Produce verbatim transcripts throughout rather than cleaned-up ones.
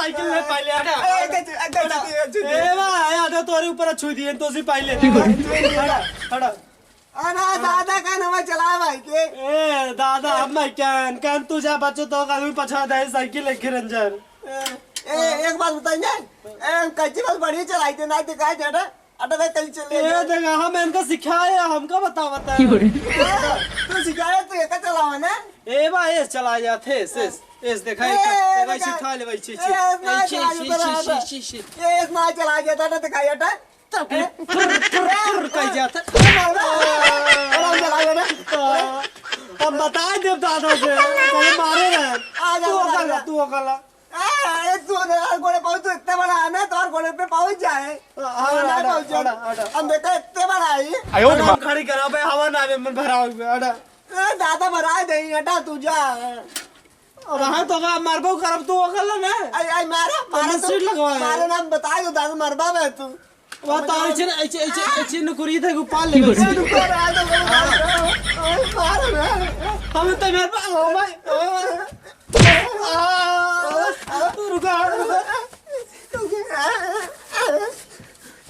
साइकिल ले पहिले, हटा। ए, ए, ए, ए, ए, ए, ए, ए, बा, ए, आधा तोरे ऊपर छू दिए, तो सी पहिले। हटा, हटा। अरे दादा का नवा चला भाई के। ए, दादा, अब मैं क्या, कान तू जा बच्चों तो कान में पछा दे साइकिल एक रंजन। ए, ए, एक बात बताइए। ए, कैची बस बढ़िया चलाई थे, ना दिखाई दे ना। अरे भाई, कहीं चले ए, गए। देखा, हम इनका सिखाए, हमका बता, बता। क्यों रे? ए, तू सिखाए, तू एका चलावा ना। ए, बा, ए, चला जाते, एस, एस, एस, देखा, ए, एक, ए, एक ऐसी देखा। उठा ले, वैसी, ए, ऐसी। ना ऐसी, चला ऐसी, जाता ऐसी, ना। ऐसी, ऐसी। ए, ना चला जाता ना, दिखाई हटा। तब ए? फुर, फुर, फुर कर जाता। ए, मार, मार। आराम से लाओ ना। हम बता देब दादा से, पहले मारे रहे। आ जा, तू आ जा, ओकला, आ जा। तू ओकला। ए, ए, तू ना, गोड़े पहुंच, तू इतने बड़ा है ना, तो और गोड़े पे पहुंच जाए। हाँ, और ना हटा, पहुंच जाए। हटा, हटा। हम देखा इतने बड़ा है। आयो रे माँ। खड़ी करा बे, हवा ना आवे, मन भरा हुआ, हटा। ए, दादा भरा दे, हटा तू जा। अब हाँ तो का मारबो करब तू ओकला ना। आई, आई, मारा, तो मारा मैं तू, सीट लगवाए। मारा ना, बता दो, दादा मरबा मैं तू। वो तो ऐसे, ऐसे, ऐसे, ऐसे नुकुरी थे, गोपाल ले। ए, रुको, रहा दो, रहा दो। मारो ना। हम तो मेरे पास, ओ भाई, ओ। आ, रुको, रुको।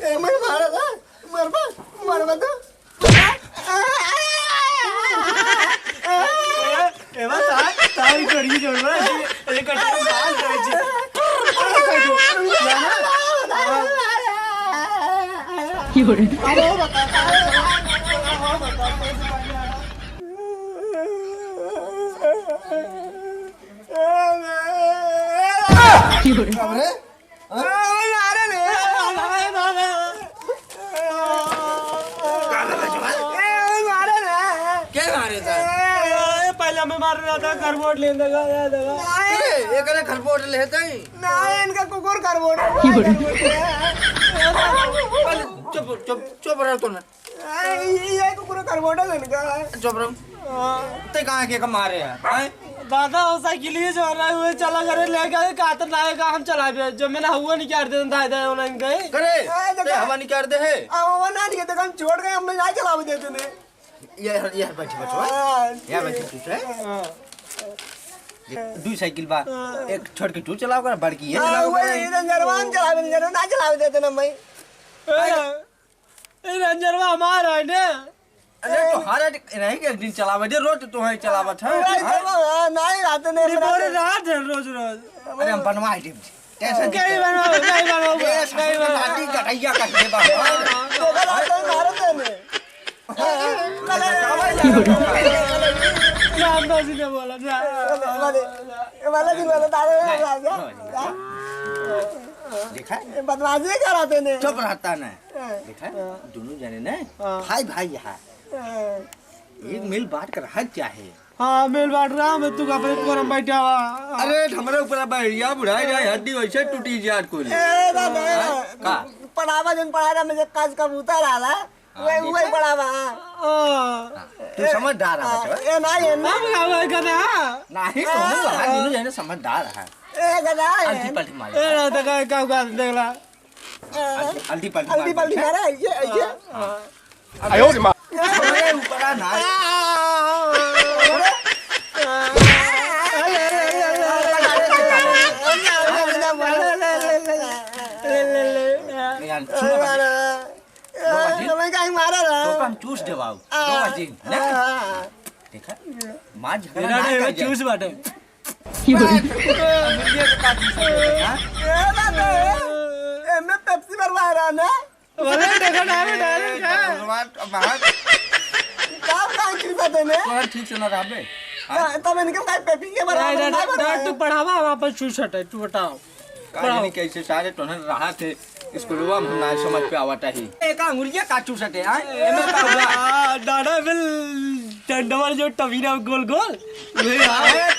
ए, मैं मारा ना, मरबा, मरबा तो। ए, ए, बा, तार, तार करिए जोड़ बा, ये, ये कटिया मार करे जी। अरे, काटो, जाना? अरे, वो बता, अरे, वो बता, अरे, अरे, हाँ? का लगा जवान? के मारे था? ए, पहले हमें मार रहा था, घर वोट लेने का, याद है? ए, एकरे घर वोट लेते ही। ना, इनका कुकुर घर वोट है। चुप, चुप, चुप रहो तो ना। ए, ये, ये कुकुर घर वोट है इनका। चुप रहो। हाँ। ते कहाँ के का मारे हैं, हैं? दादा, वो साइकिल ही जो रहा है, वो चला करे, ले गए, का तो ना है, का हम चला बे, जो मैंने हवा निकाल दे, दाए, दाए, उन्हें गए। करे, ए, ते देखा। हवा निकाल दे है। आ, वो ना निकाल दे, हम छोड़ गए, हम ना चलावे देते ने। ये, ये बैठ, बैठ, बैठ। हाँ, ये बैठ, ठीक। तू से। हाँ। ये दू साइकिल बा, हाँ। एक छोड़ के तू चलाओ कर, बड़की ये हाँ, चलाओ वो कर। ये रंजनवा हम चलावे, रंजनवा ना चलावे देते ना, मैं। ए, ए, रंजनवा हमारा है ना। अरे, तो हर एक, नहीं कि एक दिन चलावे दे, रोज तो है चलावत है। नहीं, हाँ? चलो, हाँ, नहीं, रात में ये बोरे रात है, रोज, रोज। अरे, हम बनवाए देब, टेंशन कहीं बनवाओ, कहीं बनवाओ, ये कहीं बनवाओ। लाठी गटैया कहीं दे बा। देखो ना, कोई मारो तो नहीं। रामदास जी ने बोला, जा। वाले, वाले दिन वाला तारे, जा, जा, जा। देखा? ये बदमाशी कराते ने। चुप रहता ना। हाँ। देखा? हाँ। दोनों जने ने हाँ। भाई भाई यहाँ। हाँ। एक मिल बांट कर रहक चाहे। हाँ, मिल बांट रहा, मैं तू अपने ऊपर हम बैठा हुआ। अरे, हमरे ऊपर बैठिया, बुढ़ाई जाए, हड्डी वैसे टूटी जात को ले। ए, दादा, हाँ? का? पढ़ावा जन पढ़ा रहा, मुझे काज कबूतर आ रहा। हाँ, वही, देखा? वही पढ़ावा। हाँ। हाँ, तू समझदार है, हाँ, बचवा। ए, ना, ए, ना। हम का भाई का ना? नहीं, तो हम हाँ। दोनों जने समझदार है। ए, गधा है। अल्टी पल्टी मार। ए, ना, तो का, का, का, देख ला। अल्टी, अल्टी पल्टी अल्टी मार, पल्टी ठीक है? मारा, ऐसे, ऐसे। हाँ। आयो रे माँ। अरे, ऊपर आ ना। यार, सुनो ना। ए, तो मैं काहे मारा रहा? तो हम चूस देवाओ। आ, दो बाजी, आ, ना? आ। देखा? माँ झगड़ा तेरा ना नहीं, कर वो जाए। चूस बाटे। मुर्गे के पास चूस देते, हाँ? ए, बाबा, एमे पेप्सी भरवा रहा ना? बोले, देखो ना, अबे डायरेक्ट है। भगवान, अब बाहर। का, का चूसा देने? तोरा ठीक से ना रहबे। हाँ? तब इनके साथ पेप्सी के भरवा रहा ना, तू पढ़ावा, वापस चूस हटे, तू हटाओ। का जानी कैसे सारे तोहन रहा थे, स्कूलवा में ना समझ पे आवत है। एक अंगुरिया का चूसत है, आय? एमे का हुआ? आ, डाड़ा बिल डंडवा जो टवीरा गोल गोल। वही, हाँ। ए,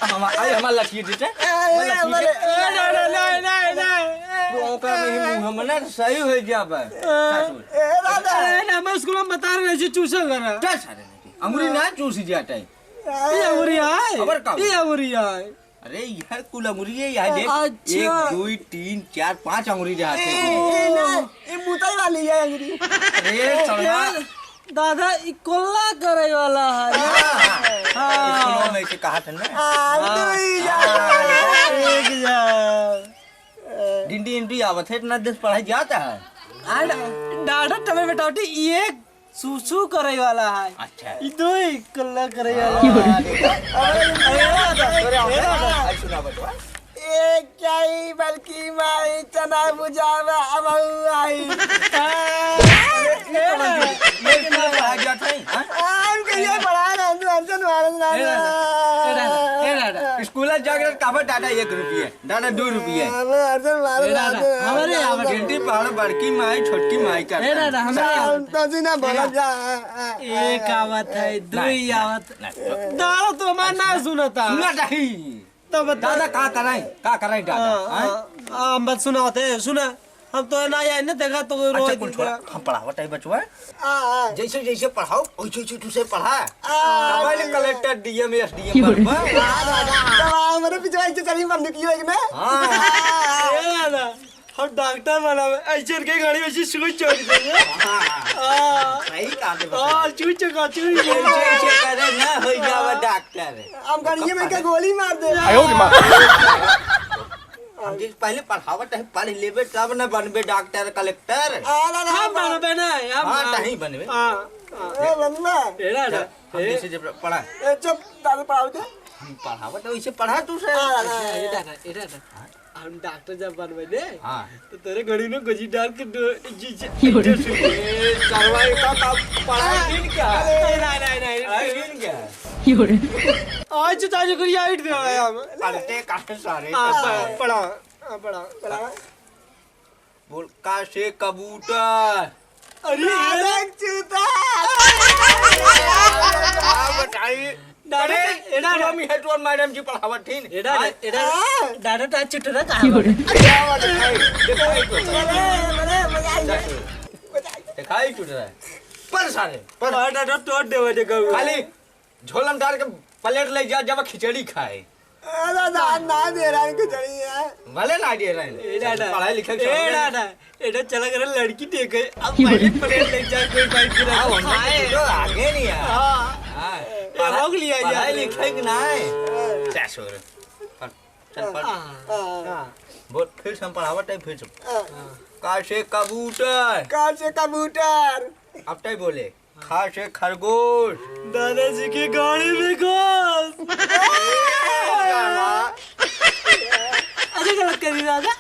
हम, आई हमार लठिए देते। ए, हमार लठिए हमारे, दे। ए, डाड़ा, नहीं, नहीं, नहीं। तो ओकरा में ही मुंह में ना सही हो जाबे। ए, सासू। ए, दादा। ए, ना, हम स्कूल में बता रहे हैं, चूसा करा। चल सारे नहीं। अंगुरी ना चूसी जाता है। ये अंगुरी आए। अबर का? ये अंगुरी आए। अरे, यह कुल अंगुरी है, यह देख। अच्छा। एक, दुई, तीन, चार, पाँच अंगुरी रहत है। ए, ए, ना, ए मुतल वाली है अंगुरी। अरे, सड़वा। ए, दादा, ई कोल्ला करे वाला है। हाँ, हाँ। हाँ। स्कूलों में इसे कहा था ना। हाँ, हाँ। दुई जा। हाँ। एक जा। हिंदी आवत है, इतना देश पढ़ाई जाता है। आ, डा-, डॉक्टर तबे बेटा, ये सुसु करे वाला है। अच्छा। ई दो ही कल्ला करे वाला है। हाँ, देखो। अरे, अरे, अरे, अरे, अरे, अरे, सुना बचवा। एक चाही बल्कि माई चना बुझावा अब आई। हाँ, ये तो बंदी, ये तो पढ़ा गया था, हाँ? आ, हमके ये पढ़ा रहा है, तू हमसे मारन ना। ए दादा, ए दादा, ए दादा। स्कूल जाकर काबर दादा एक रुपये? दादा, दो रुपये। अब अर्जुन मारो ए दादा, लागे। हमरे आवत है। भिंडी पहाड़ बड़की माई, छोटकी माई का ए दादा, हमरे आवत है। तो जी ना बोला जा। एक आवत है, दुई आवत। ना, ना, ना। दादा तो हमार ना सुनता। सुना नहीं। तो बता। दादा, का कराई? का कराई दादा? हाँ, हाँ? हाँ, हाँ, हम बात सुनावत है, सुना। हम तो ना आए ना, देखा तो अच्छा, रोज कुल छोड़ा। देखा। हम पढ़ावत है बचवा। हाँ, हाँ। जैसे जैसे पढ़ाओ, वैसे वैसे तुझसे पढ़ा। हाँ, कमाई ले हाँ। कलेक्टर, डीएम, एसडीएम बनबा। हाँ, दादा। तो हमारे पिछवा ऐसे चली बंदूक की होगी ना? हाँ। ए दादा, हम डॉक्टर बना, ऐसे के गाड़ी में से सुई चोरी दे। हाँ। हाँ। सही कहा तुमने। हाँ, सुई चोरी, सुई चोरी। ऐसे ऐसे करे ना, हो जावा हाँ। डॉक्टर। हम गाड़िए में के गोली मार दे। आयो रे माँ। हम जिस पहले पढ़ावत है, पढ़ लेबे तब न बनबे डॉक्टर, कलेक्टर। आ, ना, ना, हम ना। बनबे ना, हम हाँ, ना। तहीं बनबे। हाँ, हाँ। ए, बनना। ए, ना, ना। हम ए। जैसे जब पढ़ा। ए, चुप, दादा पढ़ाओ दे। हम पढ़ावत है, वैसे पढ़ा तू से। आ, ना, ना, ए, ना। दादा, ए, दादा। हाँ? हम डॉक्टर जब बनबे ने, हाँ। तो तेरे घड़ी में गोजी डाल के दो, जी, जी, क्यों रे? ए, सरवा, ये का, का पढ़ाई दिन क्या? अरे, नहीं, नहीं, नहीं, नहीं। पढ़ाई दिन क्या? क्यों रे? आज तो ताजे को याद दे आया हम। पढ़ते कहाँ सारे? हाँ, पढ़ा, पढ़ा, हाँ, पढ़ा, पढ़ा। बोल, का से कबूतर? अरे, राधा चूता। का बताई? दादा, अरे, ए दादा। स्वामी है तोर मैडम जी पढ़ावत थीन। ए दादा, हाँ? ए दादा, हाँ। दादा तो आज चुटरा कहाँ बा? क्या बात है भाई? दिखाई तो। अरे, अरे, मजा आई। दिखाई चुटरा। पर सारे, पर। हाँ, दादा, तोड़ देवे, देखो। खाली झोलम डाल के प्लेट ले जा, जब खिचड़ी खाए। अरे ना, ना दे रहा है खिचड़ी है। भले ना दे रहा है। ए दादा। पढ़ाई लिखाई ए सब दादा, ए दादा, चला कर लड़की देखे। अब पहले प्लेट ले जा, कोई बाइक गिरा आओ, हम खाए। तो आगे नहीं है। हाँ। हाँ। ए, पढ़ा-, रोक लिया पढ़ाई यार। लिखाई के ना है। हाँ। क्या सो रहे? पढ़, चल पढ़। हाँ। हाँ। बोल, फिर से हम पढ़ावत है, फिर से। हाँ। का से कबूतर। का से कबूतर। अब तय बोले। खा से खरगोश। दादाजी के गाड़ी में घुस। अरे गलत कर दी दादा।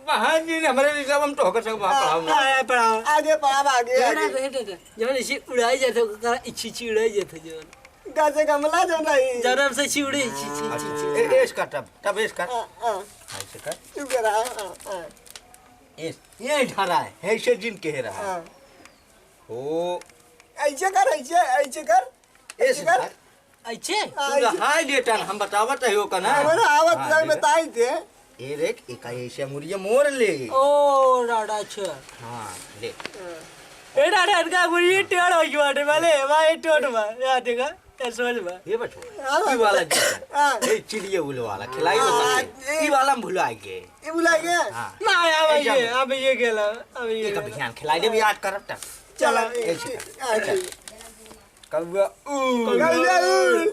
बहन जी ने हमारे लिए हम तो होकर सब वहाँ पढ़ाऊंगा। हाँ, हाँ, पढ़ाओ। आगे पढ़ाओ, आगे, ए, आगे। ना, ए, ना, ना। जवन इसी उड़ाई जाते हो, करा इच्छी, इच्छी उड़ाई जाते हो, जवन। गाजे गमला जो नहीं। जवन हमसे इसी उड़े, इच्छी, इच्छी, इच्छी, इच्छी। ए, ए, इसका टब, टब इसका। हाँ, हाँ। हाँ, इसे कर। तू करा, हाँ, हाँ। ए, ये धरा है, ऐसे जिन कह रहा। हाँ। ओ। ऐसे कर, ऐसे, ऐसे कर, ऐसे ऐसे कर। कर। ऐसे? हाँ, तू ऐसे। हाय लेटन, हम बतावत है ओका ना। हमारे आवत हाँ, जाए देखा। बताई थे। ए देख, एका ऐसे मुड़िया मोड़ ले। ओ, राडा छ। हाँ, ले। ए, राडा, इनका मुड़िया टेढ़ हो गया बाटे, वाले, वाह, ये टोट बा, या देखा, ये सोच बा। ये बचो, हाँ, ई वाला जी। हाँ। ए, चिड़िया उल वाला, खिलाई हाँ, बता। ए। ई वाला हम भुला गए। ई भुला गए? हाँ। ना, अब ए, ये, जाओ। अब ये खेला, अब ये एक खेला। अभियान खिलाई दे, याद करब तक। चला, ए, ए, ठीक। आ, ठीक। कौआ उड़। कौआ उड़।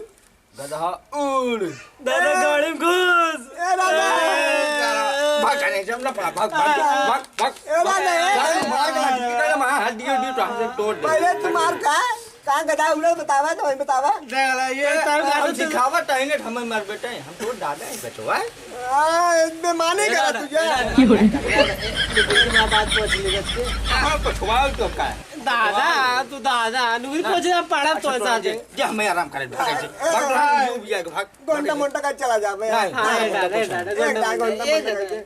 गदहा उड़। दादा गाड़ी में घुस। ए, दादा। ए, भाग, जाने, जब ना पड़ा, भाग, भाग, भाग, भाग। ए, दादा। भाग, मार के लाठी, कितना मार, हड्डी, हड्डी तो हमसे तोड़ दे। पहले तू मार खा, कहाँ गधा उड़े बतावा, तो वही बतावा। देख ला, ये ए, सब हम गाड़ी से सिखावत है, नहीं, हमें मार बेटा, हम तो दादा है, बचवा। आ, बेमानी ए, करा दादा, तुझे। ए, दादा, ए, दादा, ए, ए, ए, बात पूछ ले, बस के। हाँ, पछवाओ तो का? दादा, तू दादा, नुकरी हाँ। पहुंचे, हम पढ़ा अच्छा, तो तो साथे। जे, जे हमें आराम करे, भागे से। हाँ। भाग, भाग, हाँ। यू भी आएगा, भाग, गोंडा भाग। मोंडा का चला जा बे। नहीं, हाँ, नहीं, दादा, नहीं, दादा, नहीं, दादा, नहीं, दादा, नहीं, दादा।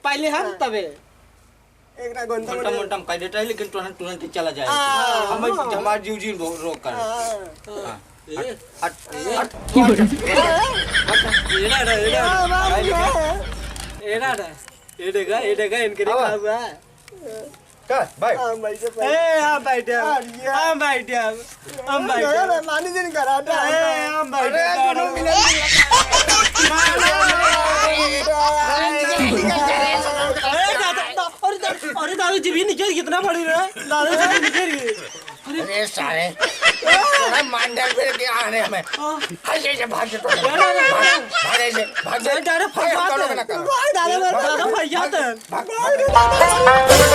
पहले हम हाँ। तबे। एक ना गोंडा मोंडा मोंडा। मोंडा हम कह देता है, लेकिन तुरंत, तुरंत ही चला जाए। हाँ। हमें, हाँ। हमारे जीव जी रो-, रोक कर। हाँ। हाँ। ए। हट, हट, हट। एड़ा, एड़ा, एड़ा। हाँ, मार दिया। एड़ा, एड़ा। ए देखा, ए देखा, इनके आवा। देखा हुआ। का, भाई? हाँ, भाई, के भाई। ए, हाँ, भाई, देव। हाँ, ये। हाँ, भाई, देव। हम भाई अरे, देव। मानी जी ने करा था। ए, हम भाई अरे, देव। दोनों मिले। अरे, दादा, अरे, दादा, अरे, दादा, जीभी नीचे कितना बड़ी रहा है? दादा, जीभी नीचे रही। अरे, ए सारे, तोरा मांडल पे के आने हमें। हाँ। हाय, ये, ये भाग जा तो। अरे, अरे, अरे। भाग, भाग ऐसे, भाग जा। अरे, अरे, भाग, फंसा हम दोनों दे। को ना करो। अरे, अरे, अरे, भाग, फंसा दे। भाग, भाग।